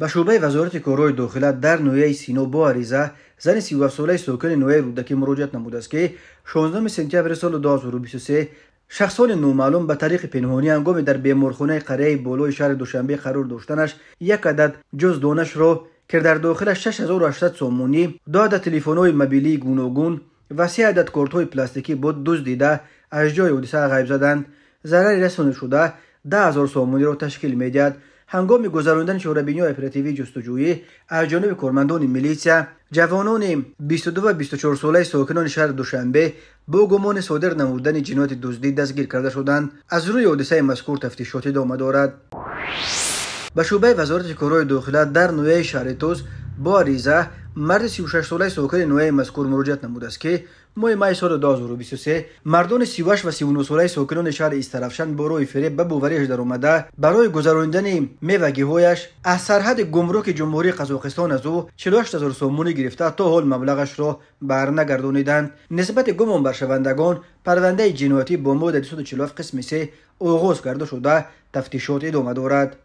Ба шӯъбаи Вазорати корҳои дохила дар ноҳияи Сино бо ариза зани 37-солаи сокини ноҳияи Рӯдакӣ муроҷиат намудааст, ки 16 сентябри соли 2023 шахсони номаълум ба тариқи пинҳонӣ ҳангоми дар беморхонаи қарияи болои шаҳри Душанбе қарор доштанаш як адад ҷуздонашро, ки дар дохилаш 6800 сомонӣ, 2 адад телефонҳои мобилии гуногун ва 3 адад кортҳои пластикӣ буд, дуздида, аз ҷои ҳодиса ғайб заданд. Зарари расонидашуда 10 000 сомониро ташкил медиҳад. Ҳангоми гузаронидани чорабиниҳои оперативии ҷустуҷӯӣ аз ҷониби кормандони милитсия ҷавонони 22 ва 24 солаи сокинони шаҳри Душанбе бо гумони содир намудани ҷинояти дуздӣ дастгир карда шуданд. Аз рӯи ҳодисаи мазкур тафтишот идома дорад. Ба шӯъбаи Вазорати корҳои дохила дар ноҳияи шаҳри Тӯс бо ариза марди 36-солаи сокини ноҳияи мазкур муроҷиат намудааст, ки моҳи майи соли 2023 мардони 38 ва 39-солаи сокинони шаҳри Истаравшан бо роҳи фиреб ба бовариаш даромада, барои гузаронидани мевагиҳояш аз сарҳади гумруки Ҷумҳурии Қазоқистон аз ӯ 48 0 сомонӣ гирифта, то ҳол маблағашро барнагардониданд. Нисбати гумонбаршавандагон парвандаи ҷиноятӣ бо моддаи 247 қисми 3 оғоз карда шуда, тафтишот идома дорад.